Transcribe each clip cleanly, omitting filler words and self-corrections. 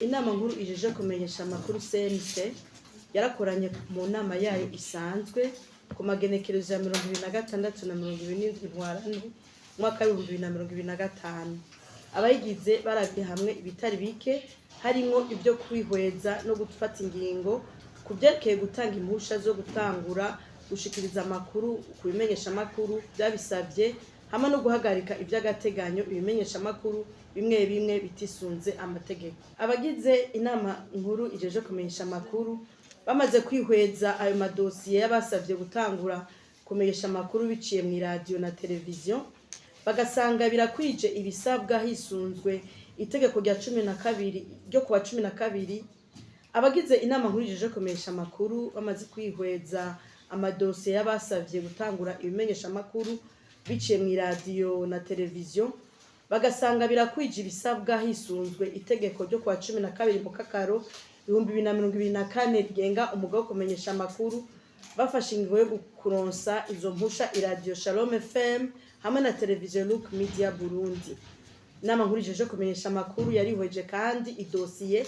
Inama nkuru ijeje kumenyesha amakuru, CNC, yarakoranye mu nama yayo isanzwe ku magenekerezo ya 26 na 27 Ntwarante umwaka w'2025. Abayigize barabiye hamwe ibitari bike, harimwo ibyo kwihweza no gufata ingingo ku vyerekeye gutanga impusha zo gutangura gushikiriza amakuru ku bimenyeshamakuru vyabisavye, hamwe no guhagarika ivy'agateganyo ibimenyeshamakuru bimwe bimwe bitisunze amategeko. Abagize inama nkuru ijeje kumenyesha amakuru bamaze kwihweza ayo madosiye y'abasavye gutangura kumenyesha amakuru biciye mw'iradiyo na televiziyo, bagasanga birakwije ibisabwa hisunzwe itegeko rya 12 ryo kuwa 12. Abagize inama nkuru ijeje kumenyesha amakuru bamaze kwihweza amadosiye y'abasavye gutangura ibimenyeshamakuru biciye mw'iradiyo na televiziyo, bagasanga birakwije ibisabwa hisunzwe itegeko ryo kuwa 12 Mukakaro 2024 rigenga umwuga wo kumenyesha amakuru, bafashe ingingo yo kuronsa izo mpusha iradiyo Shalom FM hamwe na televiziyo Look Media Burundi. Inama nkuru ijeje kumenyesha amakuru yarihweje kandi idosiye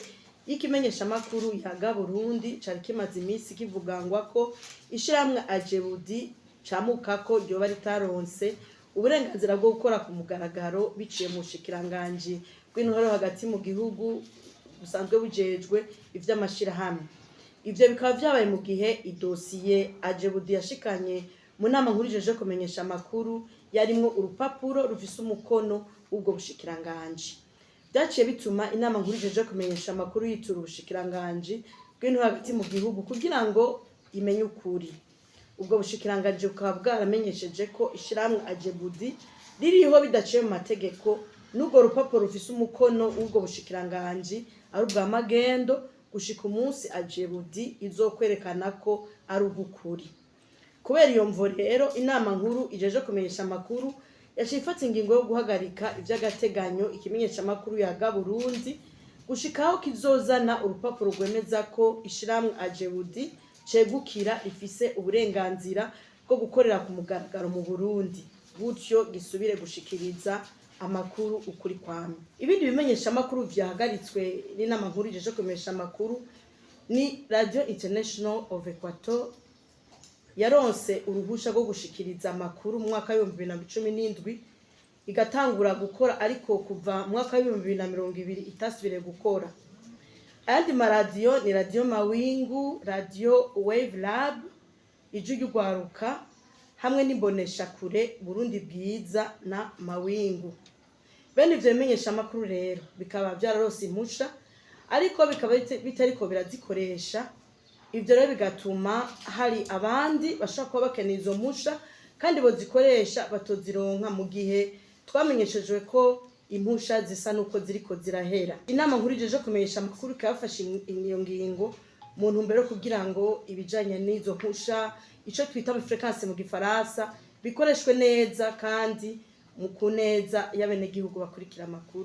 y'ikimenyeshamakuru Yaga Burundi cari kimaze imisi kivugangwa ko ishirahamwe Ajebudi camukako ryoba ritaronse uburenganzira bwo gukora ku mugaragaro biciye mu bushikiranganji bw'intwaro hagati mu gihugu busanzwe bujejwe ivy'amashirahamwe. Ivyo bikaba vyabaye mu gihe idosiye Ajebudi yashikanye mu nama nkuru ijeje kumenyesha amakuru yarimwo urupapuro rufise umukono w'ubwo bushikiranganji. Vyaciye bituma inama nkuru ijeje kumenyesha amakuru yitura ubushikiranganji bw'intwaro hagati mu gihugu kugira ngo imenye ukuri. Ubwo bushikiranganji bukaba bwaramenyesheje ko ishirahamwe Ajebudi ririho bidaciye mu mategeko, n'urwo rupapuro rufise umukono w'ubwo bushikiranganji ari ubwa magendo, gushika umunsi Ajebudi izokwerekana ko ari ubw'ukuri. Kubera iyo mvo rero, inama nkuru ijeje kumenyesha amakuru yaciye ifata ingingo yo guhagarika ivy'agateganyo ikimenyeshamakuru Yaga Burundi gushika aho kizozana urupapuro rwemeza ko ishirahamwe Ajebudi cegukira rifise uburenganzira bwo gukorera ku mugaragaro mu Burundi, gutyo gisubire gushikiriza amakuru ukuri kwamye. Ibindi bimenyeshamakuru vyahagaritswe n'inama nkuru ijeje kumenyesha amakuru ni Radio International of Equator, yaronse uruhusha rwo gushikiriza amakuru mu mwaka w'2017, igatangura gukora, ariko kuva mu mwaka w'2020 itasubiriye gukora. Ayandi maradiyo ni Radiyo Mawingu, Radiyo Wave Lab, Ijwi ry'Urwaruka hamwe n'imboneshakure Burundi Bwiza na Mawingu. Bene ivyo bimenyeshamakuru rero bikaba vyararose impusha, ariko bikaba bitariko birazikoresha. Ivyo rero bigatuma hari abandi bashobora kuba bakeneye izo mpusha kandi bozikoresha batozironka, mu gihe twamenyeshejwe ko impusha zisa nuko ziriko zirahera. Inama nkuru ijeje kumenyesha amakuru ikaba yafashe iyo ngingo mu ntumbero yo kugira ngo ibijanye n'izo mpusha, ico twita fréquence mu gifaransa, bikoreshwe neza kandi mu kuneza y'abenegihugu bakurikira amakuru.